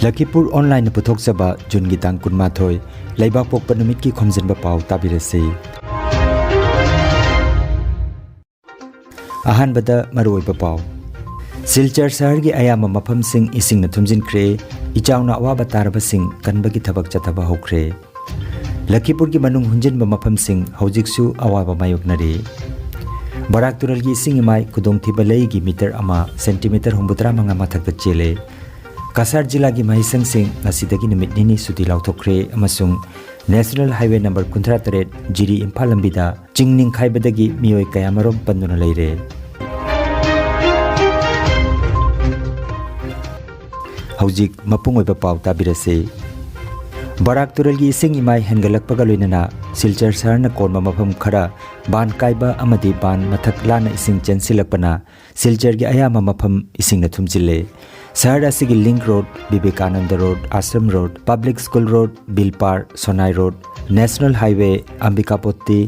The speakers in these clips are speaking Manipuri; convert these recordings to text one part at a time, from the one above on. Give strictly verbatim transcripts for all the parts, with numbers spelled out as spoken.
ꯂꯈꯤꯄꯨꯔ ꯑꯣꯟꯂꯥꯏꯟꯅ ꯄꯨꯊꯣꯛꯆꯕ ꯖꯨꯟꯒꯤ ꯇꯥꯡ ꯀꯨꯟꯃꯥꯊꯣꯏ, ꯂꯩꯕꯥꯛꯄꯣꯛꯄ ꯅꯨꯃꯤꯠꯀꯤ ꯈꯣꯝꯖꯤꯟꯕ ꯄꯥꯎ ꯇꯥꯕꯤꯔꯁꯤ꯫ ꯑꯍꯥꯟꯕꯗ ꯃꯔꯨꯑꯣꯏꯕ ꯄꯥꯎ꯫ ꯁꯤꯜꯆꯔ ꯁꯍꯔꯒꯤ ꯑꯌꯥꯝꯕ ꯃꯐꯝꯁꯤꯡ ꯏꯁꯤꯡꯅ ꯊꯨꯝꯖꯤꯟꯈ꯭ꯔꯦ꯫ ꯏꯆꯥꯎꯅ ꯑꯋꯥꯕ ꯇꯥꯔꯕꯁꯤꯡ ꯀꯟꯕꯒꯤ ꯊꯕꯛ ꯆꯠꯊꯕ ꯍꯧꯈ꯭ꯔꯦ꯫ ꯂꯈꯤꯄꯨꯔꯒꯤ ꯃꯅꯨꯡ ꯍꯨꯟꯖꯤꯟꯕ ꯃꯐꯝꯁꯤꯡ ꯍꯧꯖꯤꯛꯁꯨ ꯑꯋꯥꯕ ꯃꯥꯌꯣꯛꯅꯔꯤ꯫ ꯕꯔꯥꯛ ꯇꯨꯔꯦꯜꯒꯤ ꯏꯁꯤꯡ ꯏꯃꯥꯏ ꯈꯨꯗꯣꯡꯊꯤꯕ ꯂꯩꯒꯤ ꯃꯤꯇꯔ ꯑꯃ ꯁꯦꯟꯇꯤꯃꯤꯇꯔ ꯍꯨꯝꯐꯨꯇꯔꯥ ꯃꯉꯥ ꯃꯊꯛꯇ ꯆꯦꯜꯂꯦ꯫ ꯀꯁꯥꯔ ꯖꯤꯂꯥꯒꯤ ꯃꯍꯩꯁꯪꯁꯤꯡ ꯉꯁꯤꯗꯒꯤ ꯅꯨꯃꯤꯠ ꯅꯤꯅꯤ ꯁꯨꯇꯤ ꯂꯥꯎꯊꯣꯛꯈ꯭ꯔꯦ ꯑꯃꯁꯨꯡ ꯅꯦꯁꯅꯦꯜ ꯍꯥꯏꯋꯦ ꯅꯝꯕꯔ ꯀꯨꯟꯊ꯭ꯔꯥ ꯇꯔꯦꯠ ꯖꯤꯔꯤ ꯏꯝꯐꯥꯜ ꯂꯝꯕꯤꯗ ꯆꯤꯡ ꯅꯤꯡꯈꯥꯏꯕꯗꯒꯤ ꯃꯤꯑꯣꯏ ꯀꯌꯥꯃꯔꯨꯝ ꯄꯟꯗꯨꯅ ꯂꯩꯔꯦ꯫ ꯍꯧꯖꯤꯛ ꯃꯄꯨꯡ ꯑꯣꯏꯕ ꯄꯥꯎ ꯇꯥꯕꯤꯔꯁꯤ꯫ ꯕꯔꯥꯛ ꯇꯨꯔꯦꯜꯒꯤ ꯏꯁꯤꯡ ꯏꯃꯥꯏ ꯍꯦꯟꯒꯠꯂꯛꯄꯒ ꯂꯣꯏꯅꯅ ꯁꯤꯜꯆꯔ ꯁꯍꯔꯅ ꯀꯣꯟꯕ ꯃꯐꯝ ꯈꯔ ꯕꯥꯟ ꯀꯥꯏꯕ ꯑꯃꯗꯤ ꯕꯥꯟ ꯃꯊꯛ ꯂꯥꯟꯅ ꯏꯁꯤꯡ ꯆꯦꯟꯁꯤꯜꯂꯛꯄꯅ ꯁꯤꯜꯆꯔꯒꯤ ꯑꯌꯥꯝꯕ ꯃꯐꯝ ꯏꯁꯤꯡꯅ ꯊꯨꯝꯖꯤꯜꯂꯦ꯫ ꯁꯍꯔ ꯑꯁꯤꯒꯤ link road, Vivekananda road, Ashram road, public school road, Bilpar, Sonai road, national highway, Ambikapatti,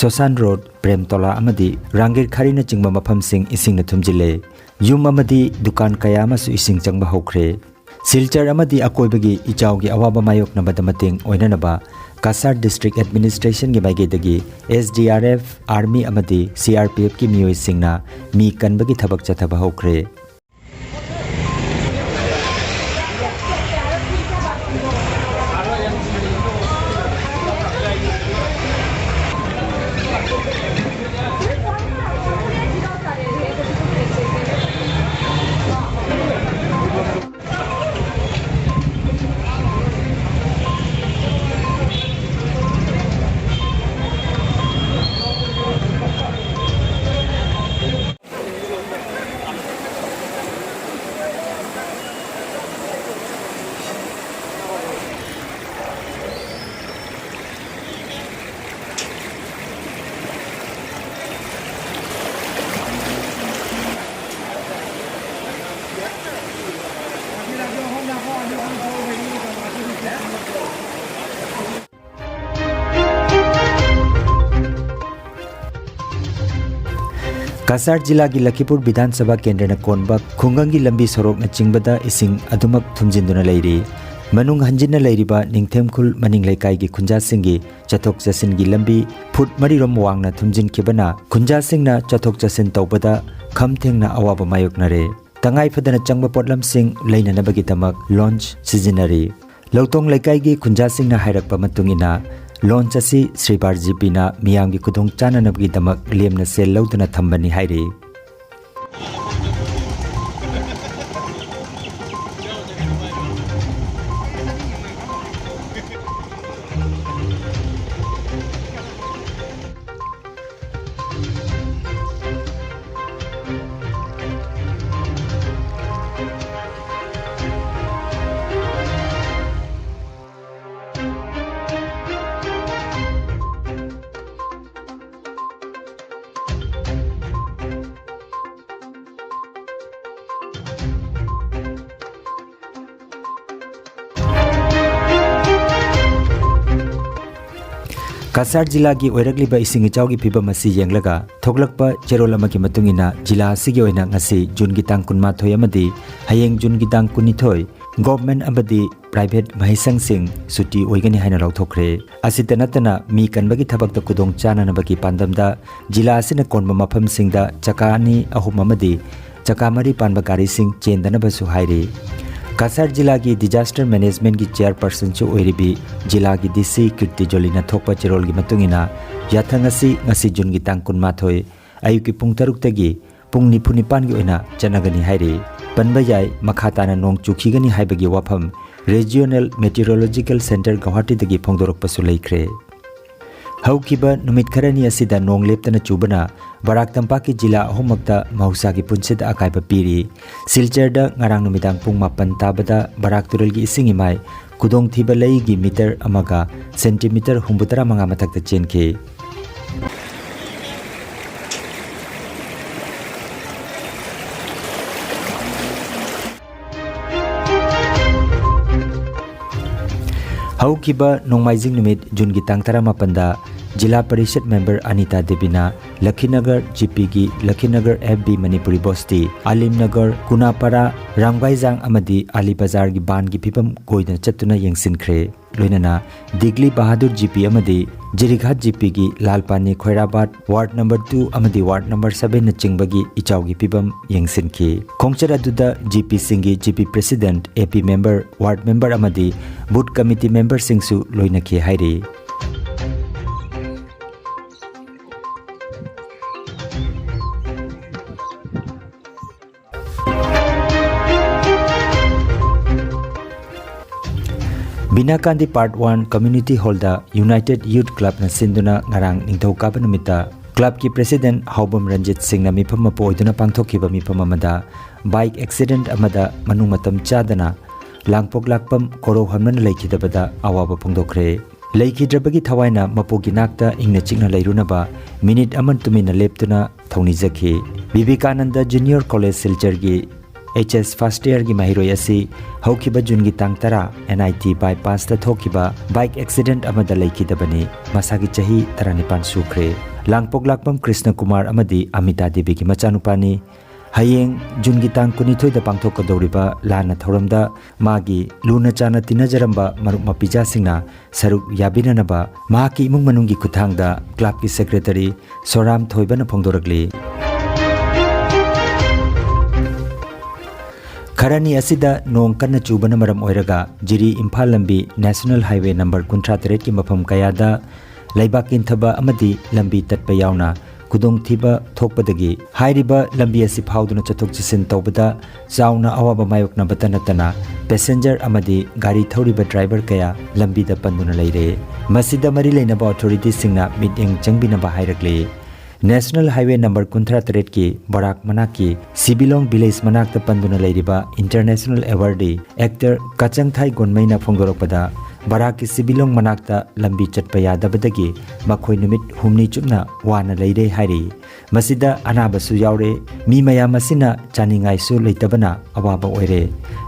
Sosan road, Premtola ꯑꯃꯗꯤ ꯔꯥꯡꯒꯤꯔ ꯈꯥꯔꯤꯅꯆꯤꯡꯕ ꯃꯐꯝꯁꯤꯡ ꯏꯁꯤꯡꯅ ꯊꯨꯝꯖꯤꯜꯂꯦ꯫ ꯌꯨꯝ ꯑꯃꯗꯤ ꯗꯨꯀꯥꯟ ꯀꯌꯥ ꯑꯃꯁꯨ ꯏꯁꯤꯡ ꯆꯪꯕ ꯍꯧꯈ꯭ꯔꯦ꯫ ꯁꯤꯜꯆꯔ ꯑꯃꯗꯤ ꯑꯀꯣꯏꯕꯒꯤ ꯏꯆꯥꯎꯒꯤ ꯑꯋꯥꯕ ꯃꯥꯌꯣꯛꯅꯕꯗ ꯃꯇꯦꯡ ꯑꯣꯏꯅꯅꯕ ꯀꯁꯥꯔ ꯗꯤꯁꯇ꯭ꯔꯤꯛ ꯑꯦꯗꯃꯤꯅꯤꯁꯇ꯭ꯔꯦꯁꯟꯒꯤ ꯃꯥꯏꯀꯩꯗꯒꯤ S D R F, army ꯑꯃꯗꯤ ꯁꯤ ꯑꯥꯔ ꯄꯤ ꯑꯦꯐꯀꯤ ꯃꯤꯑꯣꯏꯁꯤꯡꯅ ꯃꯤ ꯀꯟꯕꯒꯤ ꯊꯕꯛ ꯆꯠꯊꯕ ꯍꯧꯈ꯭ꯔꯦ꯫ ꯀꯁꯥꯔ ꯖꯤꯂꯥꯒꯤ ꯂꯈꯤꯄꯨꯔ ꯕꯤꯙꯥꯟ ꯁꯚꯥ ꯀꯦꯟꯗ꯭ꯔꯅ ꯀꯣꯟꯕ ꯈꯨꯡꯒꯪꯒꯤ ꯂꯝꯕꯤ ꯁꯣꯔꯣꯛꯅꯆꯤꯡꯕꯗ ꯏꯁꯤꯡ ꯑꯗꯨꯃꯛ ꯊꯨꯝꯖꯤꯟꯗꯨꯅ ꯂꯩꯔꯤ꯫ ꯃꯅꯨꯡ ꯍꯟꯖꯤꯟꯅ ꯂꯩꯔꯤꯕ ꯅꯤꯡꯊꯦꯝꯈꯨꯜ ꯃꯅꯤꯡ ꯂꯩꯀꯥꯏꯒꯤ ꯈꯨꯟꯖꯥꯁꯤꯡꯒꯤ ꯆꯠꯊꯣꯛ ꯆꯠꯁꯤꯟꯒꯤ ꯂꯝꯕꯤ ꯐꯨꯠ ꯃꯔꯤꯔꯣꯝ ꯋꯥꯡꯅ ꯊꯨꯝꯖꯤꯟꯈꯤꯕꯅ ꯈꯨꯟꯖꯥꯁꯤꯡꯅ ꯆꯠꯊꯣꯛ ꯆꯠꯁꯤꯟ ꯇꯧꯕꯗ ꯈꯝ ꯊꯦꯡꯅ ꯑꯋꯥꯕ ꯃꯥꯌꯣꯛꯅꯔꯦ꯫ ꯇꯉꯥꯏ ꯐꯗꯅ ꯆꯪꯕ ꯄꯣꯠꯂꯝꯁꯤꯡ ꯂꯩꯅꯅꯕꯒꯤꯗꯃꯛ ꯂꯣꯟꯆ ꯁꯤꯖꯤꯟꯅꯔꯤ꯫ ꯂꯧꯇꯣꯡ ꯂꯩꯀꯥꯏꯒꯤ ꯈꯨꯟꯖꯥꯁꯤꯡꯅ ꯍꯥꯏꯔꯛꯄ ꯃꯇꯨꯡ ꯏꯟꯅ, ꯂꯣꯟꯆ ꯑꯁꯤ ꯁ꯭ꯔꯤ ꯕꯥꯔꯖꯤꯄꯤꯅ ꯃꯤꯌꯥꯝꯒꯤ ꯈꯨꯗꯣꯡ ꯆꯥꯅꯅꯕꯒꯤꯗꯃꯛ ꯂꯦꯝꯅ ꯁꯦꯜ ꯂꯧꯗꯨꯅ ꯊꯝꯕꯅꯤ ꯍꯥꯏꯔꯤ꯫ ꯀꯁꯥꯔ ꯖꯤꯂꯥꯒꯤ ꯑꯣꯏꯔꯛꯂꯤꯕ ꯏꯁꯤꯡ ꯏꯆꯥꯎꯒꯤ ꯐꯤꯕꯝ ꯑꯁꯤ ꯌꯦꯡꯂꯒ ꯊꯣꯛꯂꯛꯄ ꯆꯦꯔꯣꯜ ꯑꯃꯒꯤ ꯃꯇꯨꯡ ꯏꯟꯅ, ꯖꯤꯂꯥ ꯑꯁꯤꯒꯤ ꯑꯣꯏꯅ ꯉꯁꯤ ꯖꯨꯟꯒꯤ ꯇꯥꯡ ꯀꯨꯟꯃꯥꯊꯣꯏ ꯑꯃꯗꯤ ꯍꯌꯦꯡ ꯖꯨꯟꯒꯤ ꯇꯥꯡ ꯀꯨꯟꯅꯤꯊꯣꯏ ꯒꯣꯚꯔꯟꯃꯦꯟꯠ ꯑꯃꯗꯤ ꯄ꯭ꯔꯥꯏꯚꯦꯠ ꯃꯍꯩꯁꯪꯁꯤꯡ ꯁꯨꯇꯤ ꯑꯣꯏꯒꯅꯤ ꯍꯥꯏꯅ ꯂꯥꯎꯊꯣꯛꯈ꯭ꯔꯦ꯫ ꯑꯁꯤꯇ ꯅꯠꯇꯅ, ꯃꯤ ꯀꯟꯕꯒꯤ ꯊꯕꯛꯇ ꯈꯨꯗꯣꯡ ꯆꯥꯅꯅꯕꯒꯤ ꯄꯥꯟꯗꯝꯗ ꯖꯤꯂꯥ ꯑꯁꯤꯅ ꯀꯣꯟꯕ ꯃꯐꯝꯁꯤꯡꯗ ꯆꯀꯥ ꯑꯅꯤ, ꯑꯍꯨꯝ ꯑꯃꯗꯤ ꯆꯀꯥ ꯃꯔꯤ ꯄꯥꯟꯕ ꯒꯥꯔꯤꯁꯤꯡ ꯆꯦꯟꯗꯅꯕꯁꯨ ꯍꯥꯏꯔꯤ꯫ ꯀꯁꯥꯔ ꯖꯤꯂꯥꯒꯤ disaster managementꯀꯤ chairpersonꯁꯨ ꯑꯣꯏꯔꯤꯕꯤ ꯖꯤꯂꯥꯒꯤ DC ꯀꯤꯔꯇꯤ ꯖꯣꯂꯤꯅ ꯊꯣꯛꯄ ꯆꯦꯔꯣꯜꯒꯤ ꯃꯇꯨꯡ ꯏꯟꯅ, ꯌꯥꯊꯪ ꯑꯁꯤ ꯉꯁꯤ ꯖꯨꯟꯒꯤ ꯇꯥꯡ ꯀꯨꯟꯃꯥꯊꯣꯏ ꯑꯌꯨꯛꯀꯤ ꯄꯨꯡ ꯇꯔꯨꯛꯇꯒꯤ ꯄꯨꯡ ꯅꯤꯐꯨ ꯅꯤꯄꯥꯟꯒꯤ ꯑꯣꯏꯅ ꯆꯠꯅꯒꯅꯤ ꯍꯥꯏꯔꯤ꯫ ꯄꯟꯕ ꯌꯥꯏ, ꯃꯈꯥ ꯇꯥꯅ ꯅꯣꯡ ꯆꯨꯈꯤꯒꯅꯤ ꯍꯥꯏꯕꯒꯤ ꯋꯥꯐꯝ Regional Meteorological Centre ꯒꯧꯍꯥꯇꯤꯗꯒꯤ ꯐꯣꯡꯗꯣꯔꯛꯄꯁꯨ ꯂꯩꯈ꯭ꯔꯦ꯫ ꯍꯧꯈꯤꯕ ꯅꯨꯃꯤꯠ ꯈꯔꯅꯤ ꯑꯁꯤꯗ ꯅꯣꯡ ꯂꯦꯞꯇꯅ ꯆꯨꯕꯅ ꯕꯔꯥꯛ ꯇꯝꯄꯥꯛꯀꯤ ꯖꯤꯂꯥ ꯑꯍꯨꯝꯃꯛꯇ ꯃꯍꯧꯁꯥꯒꯤ ꯄꯨꯟꯁꯤꯗ ꯑꯀꯥꯏꯕ ꯄꯤꯔꯤ꯫ ꯁꯤꯜꯆꯔꯗ ꯉꯔꯥꯡ ꯅꯨꯃꯤꯗꯥꯡ ꯄꯨꯡ ꯃꯥꯄꯟ ꯇꯥꯕꯗ ꯕꯔꯥꯛ ꯇꯨꯔꯦꯜꯒꯤ ꯏꯁꯤꯡ ꯏꯃꯥꯏ ꯈꯨꯗꯣꯡꯊꯤꯕ ꯂꯩꯒꯤ ꯃꯤꯇꯔ ꯑꯃꯒ ꯁꯦꯟꯇꯤꯃꯤꯇꯔ ꯍꯨꯝꯐꯨꯇꯔꯥ ꯃꯉꯥ ꯃꯊꯛꯇ ꯆꯦꯟꯈꯤ꯫ ꯍꯧꯈꯤꯕ ꯅꯣꯡꯃꯥꯏꯖꯤꯡ ꯅꯨꯃꯤꯠ, ꯖꯨꯟꯒꯤ ꯇꯥꯡ ꯇꯔꯥꯃꯥꯄꯟꯗ ꯖꯤꯂꯥ ꯄꯔꯤꯁꯠ ꯃꯦꯝꯕꯔ ꯑꯅꯤꯇꯥ ꯗꯦꯕꯤꯅ ꯂꯈꯤꯅꯒꯔ ꯖꯤꯄꯤꯒꯤ ꯂꯈꯤꯅꯒꯔ ꯑꯦꯐ ꯕꯤ ꯃꯅꯤꯄꯨꯔꯤ ꯕꯣꯁꯇꯤ, ꯑꯂꯤꯝꯅꯒꯔ, ꯀꯨꯅꯥꯄꯥꯔꯥ, ꯔꯥꯡꯕꯥꯏꯖꯥꯡ ꯑꯃꯗꯤ ꯑꯂꯤ ꯕꯖꯥꯔꯒꯤ ꯕꯥꯟꯒꯤ ꯐꯤꯕꯝ ꯀꯣꯏꯗꯅ ꯆꯠꯇꯨꯅ ꯌꯦꯡꯁꯤꯟꯈ꯭ꯔꯦ꯫ ꯂꯣꯏꯅꯅ ꯗꯤꯒꯂꯤ ꯕꯍꯥꯗꯨꯔ ꯖꯤꯄꯤ ꯑꯃꯗꯤ ꯖꯤꯔꯤꯘꯥꯠ ꯖꯤꯄꯤꯒꯤ ꯂꯥꯜꯄꯥꯅꯤ ꯈꯣꯏꯔꯥꯕꯥꯠ ꯋꯥꯔꯗ ꯅꯝꯕꯔ ꯇꯨ ꯑꯃꯗꯤ ꯋꯥꯔꯗ ꯅꯝꯕꯔ ꯁꯚꯦꯟꯅꯆꯤꯡꯕꯒꯤ ꯏꯆꯥꯎꯒꯤ ꯐꯤꯕꯝ ꯌꯦꯡꯁꯤꯟꯈꯤ꯫ ꯈꯣꯡꯆꯠ ꯑꯗꯨꯗ ꯖꯤꯄꯤꯁꯤꯡꯒꯤ ꯖꯤꯄꯤ ꯄ꯭ꯔꯦꯁꯤꯗꯦꯟꯠ, ꯑꯦ ꯄꯤ ꯃꯦꯝꯕꯔ, ꯋꯥꯔꯗ ꯃꯦꯝꯕꯔ ꯑꯃꯗꯤ ꯕꯨꯊ ꯀꯃꯤꯇꯤ ꯃꯦꯝꯕꯔꯁꯤꯡꯁꯨ ꯂꯣꯏꯅꯈꯤ ꯍꯥꯏꯔꯤ꯫ ꯕꯤꯅꯥꯀꯥꯟꯗꯤ ꯄꯥꯔꯠ ꯋꯥꯟ ꯀꯝꯃ꯭ꯌꯨꯅꯤꯇꯤ ꯍꯣꯜꯗ ꯌꯨꯅꯥꯏꯇꯦꯗ ꯌꯨꯊ ꯀ꯭ꯂꯕꯅ ꯁꯤꯟꯗꯨꯅ ꯉꯔꯥꯡ ꯅꯤꯡꯊꯧꯀꯥꯕ ꯅꯨꯃꯤꯠꯇ ꯀ꯭ꯂꯕꯀꯤ ꯄ꯭ꯔꯦꯁꯤꯗꯦꯟꯠ ꯍꯥꯎꯕꯝ ꯔꯟꯖꯤꯠ ꯁꯤꯡꯅ ꯃꯤꯐꯝ ꯃꯄꯨ ꯑꯣꯏꯗꯨꯅ ꯄꯥꯡꯊꯣꯛꯈꯤꯕ ꯃꯤꯐꯝ ꯑꯃꯗ ꯕꯥꯏꯛ ꯑꯦꯛꯁꯤꯗꯦꯟꯠ ꯑꯃꯗ ꯃꯅꯨꯡ ꯃꯇꯝ ꯆꯥꯗꯅ ꯂꯥꯡꯄꯣꯛ ꯂꯥꯛꯄꯝ ꯀꯣꯔꯧꯍꯟꯕꯅ ꯂꯩꯈꯤꯗꯕꯗ ꯑꯋꯥꯕ ꯐꯣꯡꯗꯣꯛꯈ꯭ꯔꯦ꯫ ꯂꯩꯈꯤꯗ꯭ꯔꯕꯒꯤ ꯊꯋꯥꯏꯅ ꯃꯄꯨꯒꯤ ꯅꯥꯛꯇ ꯏꯪꯅ ꯆꯤꯛꯅ ꯂꯩꯔꯨꯅꯕ ꯃꯤꯅꯤꯠ ꯑꯃ ꯇꯨꯃꯤꯟꯅ ꯂꯦꯞꯇꯨꯅ ꯊꯧꯅꯤꯖꯈꯤ꯫ ꯕꯤꯕꯦꯀꯥꯅꯟꯗ ꯖꯨꯅꯤꯌꯔ ꯀꯣꯂꯦꯖ ꯁꯤꯜꯆꯔꯒꯤ ꯑꯩꯆ ꯑꯦꯁ ꯐꯥꯔꯁꯠ ꯏꯌꯔꯒꯤ ꯃꯍꯩꯔꯣꯏ ꯑꯁꯤ ꯍꯧꯈꯤꯕ ꯖꯨꯟꯒꯤ ꯇꯥꯡ ꯇꯔꯥ ꯑꯦꯟ ꯑꯥꯏ ꯇꯤ ꯕꯥꯏꯄꯥꯁꯇ ꯊꯣꯛꯈꯤꯕ ꯕꯥꯏꯛ ꯑꯦꯛꯁꯤꯗꯦꯟꯠ ꯑꯃꯗ ꯂꯩꯈꯤꯗꯕꯅꯤ꯫ ꯃꯁꯥꯒꯤ ꯆꯍꯤ ꯇꯔꯥꯅꯤꯄꯥꯟ ꯁꯨꯈ꯭ꯔꯦ꯫ ꯂꯥꯡꯄꯣꯛ ꯂꯥꯛꯄꯝ ꯀ꯭ꯔꯤꯁꯅ ꯀꯨꯃꯥꯔ ꯑꯃꯗꯤ ꯑꯃꯤꯇꯥ ꯗꯦꯕꯤꯒꯤ ꯃꯆꯥꯅꯨꯄꯥꯅꯤ꯫ ꯍꯌꯦꯡ ꯖꯨꯟꯒꯤ ꯇꯥꯡ ꯀꯨꯟꯅꯤꯊꯣꯏꯗ ꯄꯥꯡꯊꯣꯛꯀꯗꯧꯔꯤꯕ ꯂꯥꯟꯅ ꯊꯧꯔꯝꯗ ꯃꯥꯒꯤ ꯂꯨꯅ ꯆꯥꯟꯅ ꯇꯤꯟꯅꯖꯔꯝꯕ ꯃꯔꯨꯞ ꯃꯄꯤꯖꯥꯁꯤꯡꯅ ꯁꯔꯨꯛ ꯌꯥꯕꯤꯅꯅꯕ ꯃꯍꯥꯛꯀꯤ ꯏꯃꯨꯡ ꯃꯅꯨꯡꯒꯤ ꯈꯨꯠꯊꯥꯡꯗ ꯀ꯭ꯂꯕꯀꯤ ꯁꯦꯀ꯭ꯔꯦꯇꯔꯤ ꯁꯣꯔꯥꯝ ꯊꯣꯏꯕꯅ ꯐꯣꯡꯗꯣꯔꯛꯂꯤ꯫ ꯈꯔꯅꯤ ꯑꯁꯤꯗ ꯅꯣꯡ ꯀꯟꯅ ꯆꯨꯕꯅ ꯃꯔꯝ ꯑꯣꯏꯔꯒ ꯖꯤꯔꯤ ꯏꯝꯐꯥꯜ ꯂꯝꯕꯤ ꯅꯦꯁꯅꯦꯜ ꯍꯥꯏꯋꯦ ꯅꯝꯕꯔ ꯀꯨꯟꯊ꯭ꯔꯥ ꯇꯔꯦꯠꯀꯤ ꯃꯐꯝ ꯀꯌꯥꯗ ꯂꯩꯕꯥꯛ ꯀꯤꯟꯊꯕ ꯑꯃꯗꯤ ꯂꯝꯕꯤ ꯇꯠꯄ ꯌꯥꯎꯅ ꯈꯨꯗꯣꯡꯊꯤꯕ ꯊꯣꯛꯄꯗꯒꯤ ꯍꯥꯏꯔꯤꯕ ꯂꯝꯕꯤ ꯑꯁꯤ ꯐꯥꯎꯗꯨꯅ ꯆꯠꯊꯣꯛ ꯆꯠꯁꯤꯟ ꯇꯧꯕꯗ ꯆꯥꯎꯅ ꯑꯋꯥꯕ ꯃꯥꯌꯣꯛꯅꯕꯇ ꯅꯠꯇꯅ ꯄꯦꯁꯦꯟꯖꯔ ꯑꯃꯗꯤ ꯒꯥꯔꯤ ꯊꯧꯔꯤꯕ ꯗ꯭ꯔꯥꯏꯚꯔ ꯀꯌꯥ ꯂꯝꯕꯤꯗ ꯄꯟꯗꯨꯅ ꯂꯩꯔꯦ꯫ ꯃꯁꯤꯗ ꯃꯔꯤ ꯂꯩꯅꯕ ꯑꯣꯊꯣꯔꯤꯇꯤꯁꯤꯡꯅ ꯃꯤꯠꯌꯦꯡ ꯆꯪꯕꯤꯅꯕ ꯍꯥꯏꯔꯛꯂꯤ꯫ ꯅꯦꯁꯅꯦꯜ ꯍꯥꯏꯋꯦ ꯅꯝꯕꯔ ꯀꯨꯟꯊ꯭ꯔꯥ ꯇꯔꯦꯠꯀꯤ ꯕꯔꯥꯛ ꯃꯅꯥꯛꯀꯤ ꯁꯤꯕꯤꯂꯣꯡ ꯚꯤꯂꯦꯖ ꯃꯅꯥꯛꯇ ꯄꯟꯗꯨꯅ ꯂꯩꯔꯤꯕ ꯏꯟꯇꯔꯅꯦꯁꯅꯦꯜ ꯑꯦꯋꯥꯔꯗꯤ ꯑꯦꯛꯇꯔ ꯀꯆꯪꯊꯥꯏ ꯒꯣꯟꯃꯩꯅ ꯐꯣꯡꯗꯣꯔꯛꯄꯗ, ꯕꯔꯥꯛꯀꯤ ꯁꯤꯕꯤꯂꯣꯡ ꯃꯅꯥꯛꯇ ꯂꯝꯕꯤ ꯆꯠꯄ ꯌꯥꯗꯕꯗꯒꯤ ꯃꯈꯣꯏ ꯅꯨꯃꯤꯠ ꯍꯨꯝꯅꯤ ꯆꯨꯞꯅ ꯋꯥꯅ ꯂꯩꯔꯦ ꯍꯥꯏꯔꯤ꯫ ꯃꯁꯤꯗ ꯑꯅꯥꯕꯁꯨ ꯌꯥꯎꯔꯦ꯫ ꯃꯤ ꯃꯌꯥꯝ ꯑꯁꯤꯅ ꯆꯥꯅꯤꯡꯉꯥꯏꯁꯨ ꯂꯩꯇꯕꯅ ꯑꯋꯥꯕ ꯑꯣꯏꯔꯦ꯫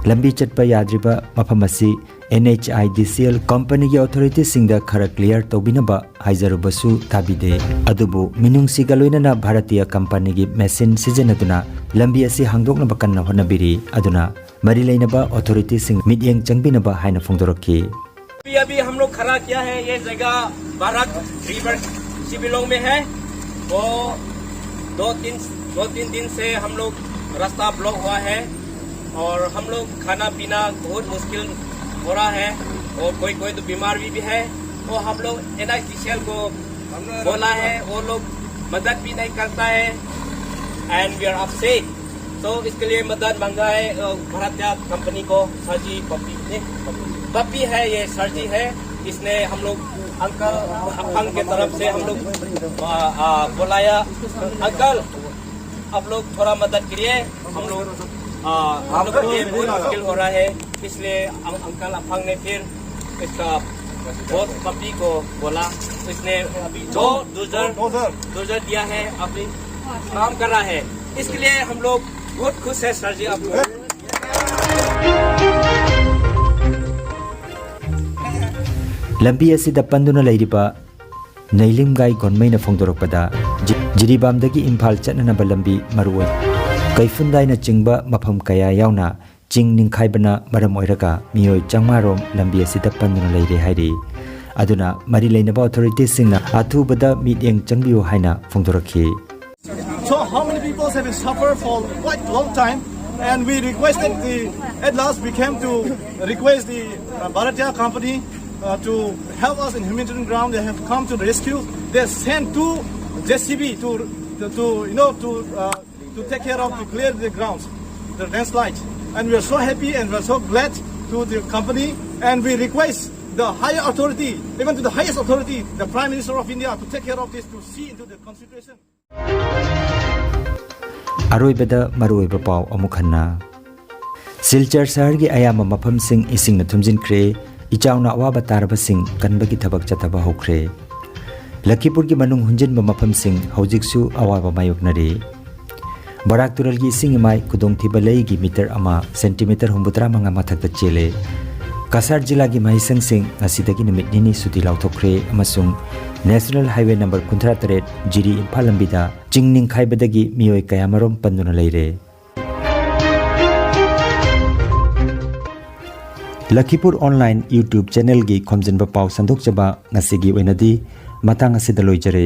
ꯂꯝꯕꯤ ꯆꯠꯄ ꯌꯥꯗ꯭ꯔꯤꯕ ꯃꯐꯝ ꯑꯁꯤ NHIDCL companyꯒꯤ authorityꯁꯤꯡꯗ ꯈꯔ clear ꯇꯧꯕꯤꯅꯕ ꯍꯥꯏꯖꯔꯨꯕꯁꯨ ꯇꯥꯕꯤꯗꯦ꯫ ꯑꯗꯨꯕꯨ ꯃꯤꯅꯨꯡꯁꯤꯒ ꯂꯣꯏꯅꯅ ꯚꯥꯔꯇꯤꯌ companyꯒꯤ machine ꯁꯤꯖꯤꯟꯅꯗꯨꯅ ꯂꯝꯕꯤ ꯑꯁꯤ ꯍꯥꯡꯗꯣꯛꯅꯕ ꯀꯟꯅ ꯍꯣꯠꯅꯕꯤꯔꯤ꯫ ꯑꯗꯨꯅ ꯃꯔꯤ ꯂꯩꯅꯕ authorityꯁꯤꯡ ꯃꯤꯠꯌꯦꯡ ꯆꯪꯕꯤꯅꯕ ꯍꯥꯏꯅ ꯐꯣꯡꯗꯣꯔꯛꯈꯤ꯫ अभी अभी हम लोग खड़ा किया है, ये जगह बाराक रिवर शिपिलोंग में है। वो दो तीन दो तीन दिन से हम लोग रास्ता ब्लॉक हुआ है और हम लोग खाना पीना बहुत मुश्किल हो रहा है और कोई कोई तो बीमार भी, भी है। तो हम लोग एनआईसीसीएल को बोला है, वो लोग मदद भी नहीं करता है। And we are upset. तो इसके लिए मदद मांगा है भारतीय कंपनी को। सरजी पप्पी ने पप्पी है, ये सरजी है। इसने हम लोग अंकल अफंग के तरफ से हम लोग बुलाया। अंकल, आप लोग थोड़ा मदद करिए। हम लोग हम लोग को ये बहुत मुश्किल हो रहा है। इसलिए अंकल अफंग ने फिर इसका बहुत पप्पी को बोला। इसने अभी दो डोजर डोजर दिया है। अभी काम कर रहा है। इसके लिए हम लोग बहुत खुश है सरजी। आप लोग ꯂꯝꯕꯤ ꯑꯁꯤꯗ ꯄꯟꯗꯨꯅ ꯂꯩꯔꯤꯕ ꯅꯩꯂꯤꯝꯒꯥꯏ ꯒꯣꯟꯃꯩꯅ ꯐꯣꯡꯗꯣꯔꯛꯄꯗ, ꯖꯤ- ꯖꯤꯔꯤꯕꯥꯝꯗꯒꯤ ꯏꯝꯐꯥꯜ ꯆꯠꯅꯅꯕ ꯂꯝꯕꯤ ꯃꯔꯨꯑꯣꯏ ꯀꯩꯐꯨꯟꯗꯥꯏꯅꯆꯤꯡꯕ ꯃꯐꯝ ꯀꯌꯥ ꯌꯥꯎꯅ ꯆꯤꯡ ꯅꯤꯡꯈꯥꯏꯕꯅ ꯃꯔꯝ ꯑꯣꯏꯔꯒ ꯃꯤꯑꯣꯏ ꯆꯥꯝꯃꯉꯥ ꯔꯣꯝ ꯂꯝꯕꯤ ꯑꯁꯤꯗ ꯄꯟꯗꯨꯅ ꯂꯩꯔꯦ ꯍꯥꯏꯔꯤ꯫ ꯑꯗꯨꯅ ꯃꯔꯤ ꯂꯩꯅꯕ authorityꯁꯤꯡꯅ ꯑꯊꯨꯕꯗ ꯃꯤꯠꯌꯦꯡ ꯆꯪꯕꯤꯌꯨ ꯍꯥꯏꯅ ꯐꯣꯡꯗꯣꯔꯛꯈꯤ꯫ So how many people have been suffered for quite a long time, and we requested the, at last we came to request the uh, Bharatiya company uh, to help us in humanitarian ground. They have come to the rescue. They sent two J C B to, to, to you know to uh, to take care of to clear the grounds, the landslide. And we are so happy and we are so glad to the company. And we request the higher authority, even to the highest authority, the Prime Minister of India, to take care of this, to see into the consideration. ꯑꯔꯣꯏꯕꯗ ꯃꯔꯨꯑꯣꯏꯕ ꯄꯥꯎ ꯑꯃꯨꯛ ꯍꯟꯅ꯫ ꯁꯤꯜꯆꯔ ꯁꯍꯔꯒꯤ ꯑꯌꯥꯝꯕ ꯃꯐꯝꯁꯤꯡ ꯏꯁꯤꯡꯅ ꯊꯨꯝꯖꯤꯟꯈ꯭ꯔꯦ꯫ ꯏꯆꯥꯎꯅ ꯑꯋꯥꯕ ꯇꯥꯔꯕꯁꯤꯡ ꯀꯟꯕꯒꯤ ꯊꯕꯛ ꯆꯠꯊꯕ ꯍꯧꯈ꯭ꯔꯦ꯫ ꯂꯈꯤꯄꯨꯔꯒꯤ ꯃꯅꯨꯡ ꯍꯨꯟꯖꯤꯟꯕ ꯃꯐꯝꯁꯤꯡ ꯍꯧꯖꯤꯛꯁꯨ ꯑꯋꯥꯕ ꯃꯥꯌꯣꯛꯅꯔꯤ꯫ ꯕꯔꯥꯛ ꯇꯨꯔꯦꯜꯒꯤ ꯏꯁꯤꯡ ꯏꯃꯥꯏ ꯈꯨꯗꯣꯡꯊꯤꯕ ꯂꯩꯒꯤ ꯃꯤꯇꯔ ꯑꯃ, ꯁꯦꯟꯇꯤꯃꯤꯇꯔ ꯍꯨꯝꯐꯨꯇꯔꯥ ꯃꯉꯥ ꯃꯊꯛꯇ ꯆꯦꯜꯂꯦ꯫ ꯀꯁꯥꯔ ꯖꯤꯂꯥꯒꯤ ꯃꯍꯩꯁꯪꯁꯤꯡ ꯉꯁꯤꯗꯒꯤ ꯅꯨꯃꯤꯠ ꯅꯤꯅꯤ ꯁꯨꯇꯤ ꯂꯥꯎꯊꯣꯛꯈ꯭ꯔꯦ ꯑꯃꯁꯨꯡ ꯅꯦꯁꯅꯦꯜ ꯍꯥꯏꯋꯦ ꯅꯝꯕꯔ ꯀꯨꯟꯊ꯭ꯔꯥ ꯇꯔꯦꯠ ꯖꯤꯔꯤ ꯏꯝꯐꯥꯜ ꯂꯝꯕꯤꯗ ꯆꯤꯡ ꯅꯤꯡꯈꯥꯏꯕꯗꯒꯤ ꯃꯤꯑꯣꯏ ꯀꯌꯥꯃꯔꯨꯝ ꯄꯟꯗꯨꯅ ꯂꯩꯔꯦ꯫ ꯂꯈꯤꯄꯨꯔ ꯑꯣꯟꯂꯥꯏꯟ YouTube ꯆꯦꯅꯦꯜꯒꯤ ꯈꯣꯝꯖꯤꯟꯕ ꯄꯥꯎ ꯁꯟꯗꯣꯛꯆꯕ ꯉꯁꯤꯒꯤ ꯑꯣꯏꯅꯗꯤ ꯃꯇꯥꯡ ꯑꯁꯤꯗ ꯂꯣꯏꯖꯔꯦ꯫